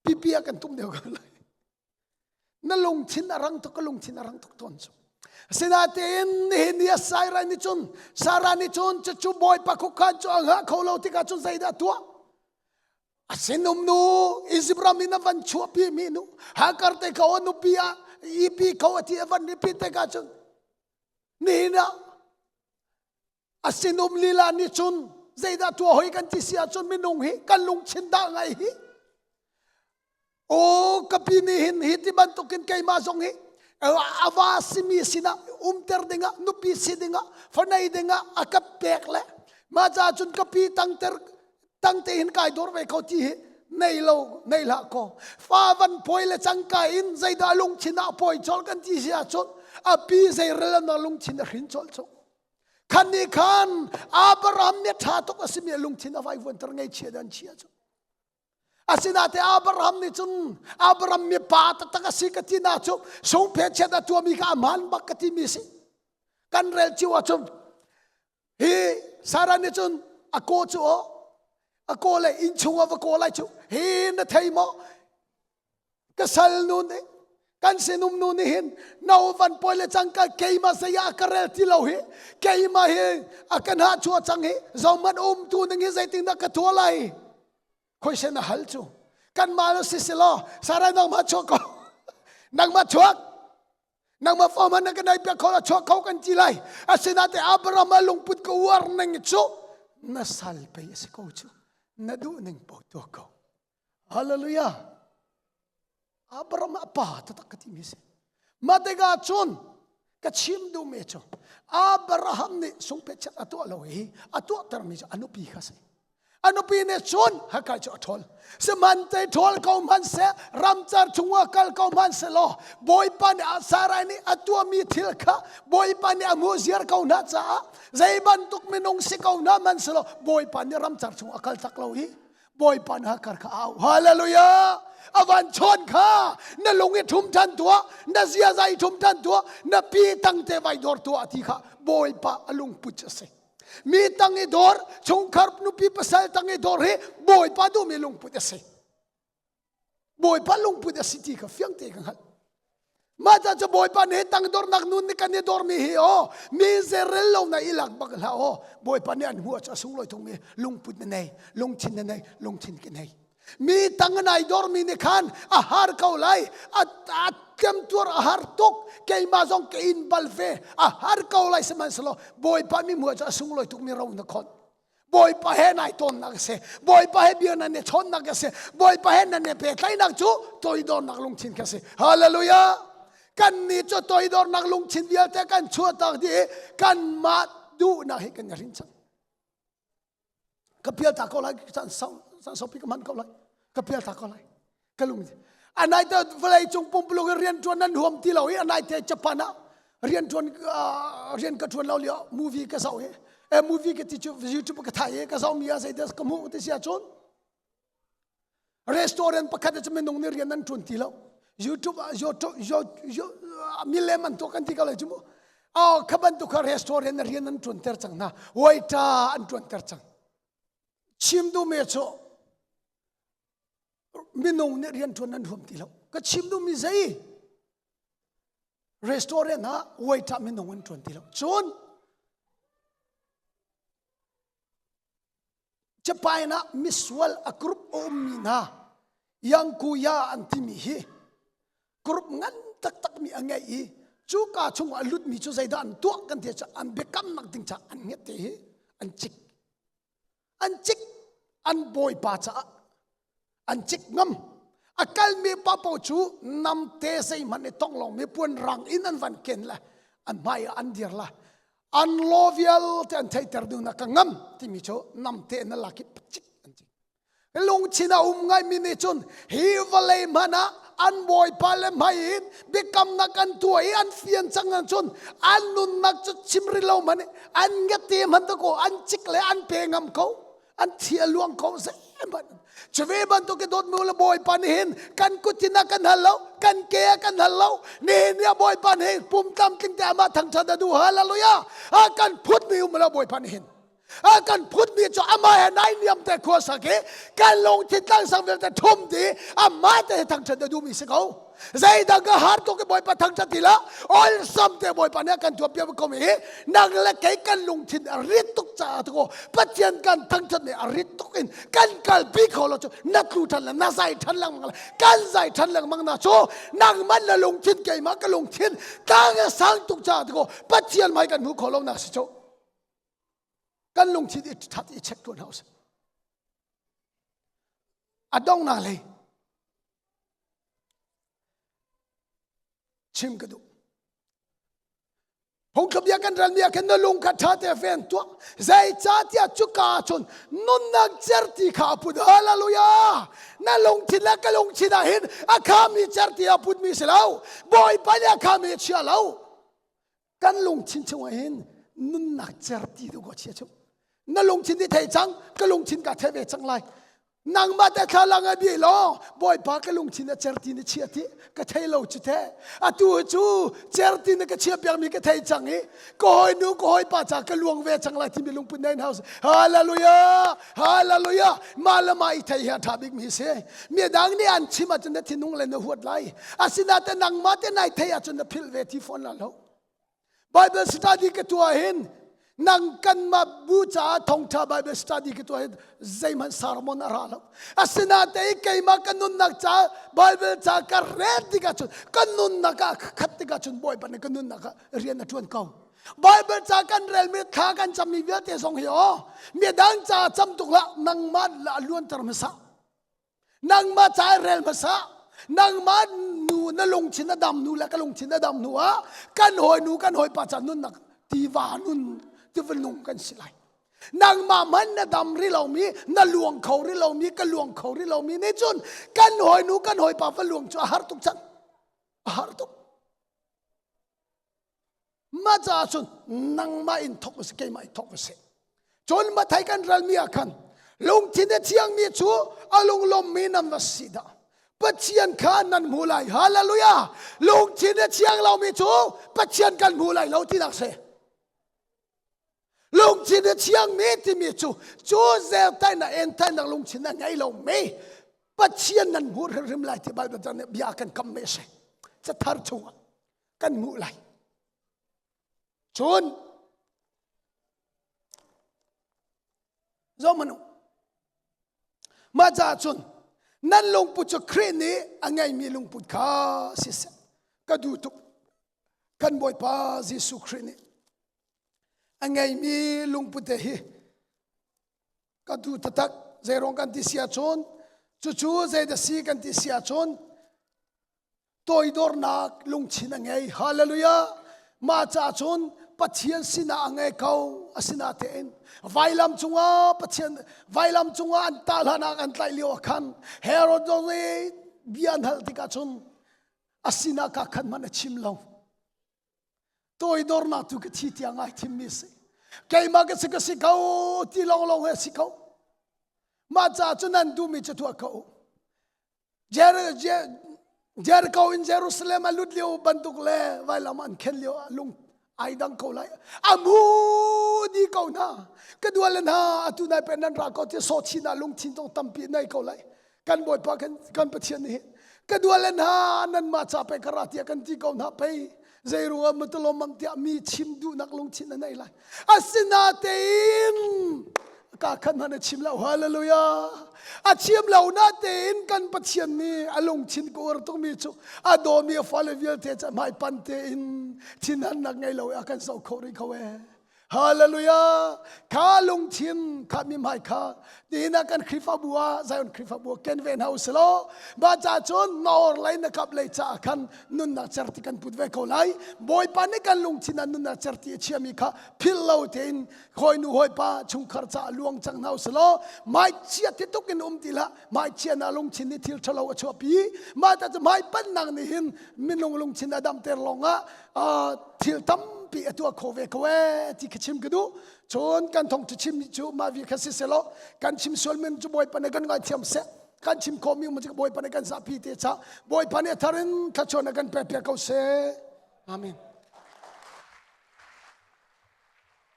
pipi ah kan tum deuh ko lai. Na lungthin a rang tuk ka lungthin a rang tuk tawn cu. Asinain nihin ni a Sarah nih cun Sarah nih cun cucu Bawipa khuakhan cu a hngah kho lo tikah cun zeidah a tuah? A sinum nu Izipt ram in a van chuahpi mi nu Hagar te kho a nupi ah ipi kho a ti a van ripi tikah cun nihin ah a sinum lila nih cun zeidah tuah hoi kan ti si ahcun minung hi kan lungthin dah ngai hi O kapi nih hin hi ti bantukin keimah zong hi ava simi sinah umter dingah nupi si dingah fanei dingah a ka pek le mah ca cun kapi tangter tangte hin kai dor ve ko ti hi nei lo nei hlah ko fa van poi le cangka in zeidah lungthin ah poi chol kan ti si ahcun a pi zei rel na lungthin a hrin chol cu khan nih khan Abraham nih ṭha tuk a simi lungthin a vai vuanter ngei chia dan chia cu Asinain Abraham nih cun Abraham mi pa taktak a si ka ti na cu sungphe chiat a tuahmi kha a hmaan bak ka timi si. Kan rel cio ahcun hi Sarah nih cun a kaw cu aw a kaw le inn chung ah va kaw lai cu hi na thei maw ka sal nu nih kan sinum nu nih hin no van poi le cangka keimah zei ah ka rel ti lo hi keimah hi a ka hna chua cang hi zohmanh um tu ning hi zeitin dah ka tua lai khoisen a hal cu kan mah lo si si law sarai nangmah chuak ko nangmah chuak nangmah fom na ka nei piak kho la chuak kho kan ti lai asinain Abraham a lungput ka uar ning cu na sal pei a si ko cu na duh ning po tuah ko Hallelujah. Abraham a pa taktak ka timi si. Mah tikah cun ka chim duhmi cu Abraham nih sungpechet a tuah lo i a tuahtermi cu a nupi kha si. A nupi nih cun Hakai cu a ṭhawl. Sihmanhte ṭhawl ko hmanhseh, ramcar chungah kal ko hmanhseh law Bawipa nih Sarai nih a tuahmi thil kha Bawipa nih a hmuh ziar ko hna caah zei bantuk minung si ko hna hmanhseh law Bawipa nih ramcar chungah a kal tak lo i Bawipa na kar kha au. Hallelujah! A van chawn kha na lung i ṭhum ṭhan tuah, na ziaza i ṭhum ṭhan tuah, na pi tang te vai dor tuah ti kha Bawipa a lungput a si. Mi tang i dor, chungkhar nupi pasal tang i dor hi Bawipa duhmi lungput a si. Bawipa lungput a si ti kha fiang te ka hngalh. Mah ca cu Bawipa nih tangdornak nun nih kan i dormi hi aw mi zerel lo na i lak bak hlah aw Bawipa nih an hmuh cu a sunglawi thungmi lungput na nei lungthin na nei lungthin ka nei mi tang nai dormi nih khan a har ko lai a temtuar a har tuk keimah zong ka in bal ve a har ko lai sihmanhsehlaw Bawipa mi hmuh cu a sunglawi tukmi ro na khon Bawipa he nai tawnnak a si. Bawipa he bia nan i chawnnak a si. Bawipa he nan i pehtlaihnak cu toidornak lungthin kha a si. Hallelujah! Kan nih cu toidornak lungthin vialte kan chuahtak dih i kanmah duhnak hi kan i rin cang. Ka pial ta ko lai, caan sau, caan saupi ka hman ko lai. Ka pial ta ko lai. Ka lung anai te vawlei cung pumpuluk in rian ṭuan nan huam ti lo i anai te Japan ah rian ṭuan rian ka ṭuan lo lio movie ka zoh i e movie ka ti cu YouTube ka thai i ka zoh mi ah zeidah ka hmuh ti si ahcun restaurant pakhat cu minung nih rian an ṭuan ti lo YouTube ah Milem an tuah kan ti ko lai cu mu. Oh, kha bantuk kha restaurant na rian an ṭuanter cang hna. Waiter an ṭuanter cang. Chim duhmi cu minung nih rian ṭuan an huam ti lo. Ka chim duhmi zei? Restaurant ah waiter minung an ṭuan ti lo. Cun Japan ah misual a group a ummi hna Yangkuya an timi hi group ngan taktakmi a ngei i cuka chungah a lutmi cu zeidah an tuah kan ti an biakamnak ding caah an nget te hi an cik an cik an bawipa caah an cik ngam a kalmi papo cu namte zeihmanh i tong lomi puan rang in an van ken le an hmai ah an dir la an law vialte an theiter ding na ka ngam timi cu namte na lak i cik an cik lungthin a um ngaimi nih cun hi vawlei hmanh ah an bawipa le hmai in biakamnak an tuah i an fian cang ahcun an nunnak cu chim rih lo hmanh an ngete hmanh ko an cik le an pe ngam ko an thi a luang ko zeihmanh cuve bantuk i dawtmi le bawipa nih hin kan kutin a kan hal lo kan ke a kan hal lo nihin ni a bawipa nih hin pum tlamtling te amah thangthat a duh hallelujah a kan phutmi um lo bawipa nih hin a kan phutmi cu amah he nai niam te khua sak i kan lungthin tlangsang vialte thum ti amah te thangthat a duhmi si ko zeidang ka har tuk i bawipa thangthat ti la awlsam te bawipa nih a kan tuah piak ko mi hi nang le kei kan lungthin a rit tuk caah tu pathian kan thangthat nih a rit tuk in kan kalpi kho lo cu na tlu than le na zai than lengmang le kan zai than lengmang na cu nangman na lungthin keimah ka lungthin tlang a sang tuk caah tu pathian mai kan hmu kho lo nak si cu kan lungthin i that i check tuan hau a donghnak lei chim ka duh Phungthluk kan relmi ah khin na lung kha ṭha te ven tuah zeicahtiah cuka cun nunnak certi kha a put hallelujah na lungthin le ka lungthin ah hin a khami certi a putmi si lo bawipa nih a khami a chia lo kan lungthin chungah hin nunnak certi tu ko chia chung na lungthin ni thei cang ka lungthin ka thei ve cang lai nangmah te thlalang a bi law bawipa ka lungthin a certi na chia ti ka thei lo cu the atu cu certi na ka chia piak mi ka thei cang i ka hawi nu ka hawi pa ca ka luang ve cang lai timi lungput nei house hallelujah hallelujah ma le ma i thei hi a tha bik mi si mi dang nih an chim ahcun na thinung le na huat lai asinain nangmah te nai thei ahcun na philh ve ti fawn la lo Bible study ka tuah hin nang kanmah bu caah thongtha Bible study ka tuah hin zeihmanh sermon a ra lo. Asinain keimah ka nunnak ca Bible ca ka rel tikah cun ka nunnak ah khat tikah cun Bawipa nih ka nunnak ah rian a ṭuan ko. Bible ca kan relmi thla kan cammi vialte zong hi aw midang ca cam tuk hlah nangmah la luanter hmasa. Nangmah ca rel hmasa. Nangmah nu na lungthin a dam nu le ka lungthin a dam hnu ah kan hawi nu kan hawi pa ca nunnak tiva nun tiva nung kan si lai. Nangmah man na dam ri lomi na luang kho ri lomi ka luang kho ri lomi nih cun kan hawi nu kan hawi pa va luang cu a har tuk cang. A har tuk. Mah caah cun nangmah in thawk a si keimah in thawk a si. Cun Mathai kan ralmi ah khan lungthin a thiangmi cu a lunglawmmi nan va si dah. Pathian kha nan hmu lai. Hallelujah! Lungthin a thiang lomi cu Pathian kan hmu lai lo tinak si. Lungthin a thiangmi timi cu cu zeltainak entainak lungthin a ngei lomi Pathian nan hmu hrimhrim lai ti Bible nih bia kan kam me si. Cathar chungah kan hmuh lai cun zohmanh u mah caah cun nan lungput cu Khrih nih a ngeimi lungput kha siseh ka duh tuk kan Bawipa Jesuh Khrih nih a ngeimi lungput te hi ka duh taktak zeiruang kan ti si ahcun cucu zeidah si kan ti si ahcun toidornak lungthin a ngei hallelujah mah caah cun Pathian sinah a ngei ko asinatein vailam cungah Pathian vailam cungah an tah hlanah an tlaih lio ah khan Herod nih bia an hal tikah cun a sinah ka khan hmanh a chim lo toidornak tu ka thi tiang ai thimmi si keimah ka si ka si ko ti lawng lawng he si ko mah caah cun nan duhmi cu tuah ko. Jericho in Jerusalem a lut lio bantuk le vailam an khen lio lung ai dang ko lai. A mu di ko hna. Ka dual le hna atu nai pe nan ra ko ti so chin ah lungthin tong tampi nei ko lai. Kan Bawipa kan kan Pathian nih ka dual le hna nan mah ca pe ka ra tiah kan ti ko hna pei. Zeiruang matulom mang tiah mi chim duhnak lungthin a nei lai. Asinatein ka khan hmanh a chim lo. Hallelujah. A chim lo na tein kan Pathian nih a lungthin ka uar tukmi cu a dawmi a fale vialte ca hmai pan tein thinhannak ngei lo a kan zoh kho rih kho e. Hallelujah. Kha lungthin kha mi hmai kha nihin ah kan Khrihfabu ah Zion Khrihfabu ah ken ve hna usih law mah ca cun na or lei na kap lei caah khan nunnak certi kan put ve ko lai. Bawipa nih kan lungthin ah nunnak certi a chiami kha philh lo tein hawinu hawipa chungkhar caah luang cang hna usih law mai chia ti tuk in um ti hlah. Mai chia na lungthin nih thil ṭhalo a chuahpi. Mah ta cu mai pannak nih hin minung lungthin a damter lawngah thil tampi a tuah kho ve ko ee ti kha chim ka duh. Cun kan thong chim cu mah vi kha si selaw kan chim sual men cu Bawipa nih kan ngaithiam seh. Kan chim khawhmi um cu Bawipa nih kan zapi te cha. Bawipa nih a thar in thluachuah na kan pek piak ko seh. Amen.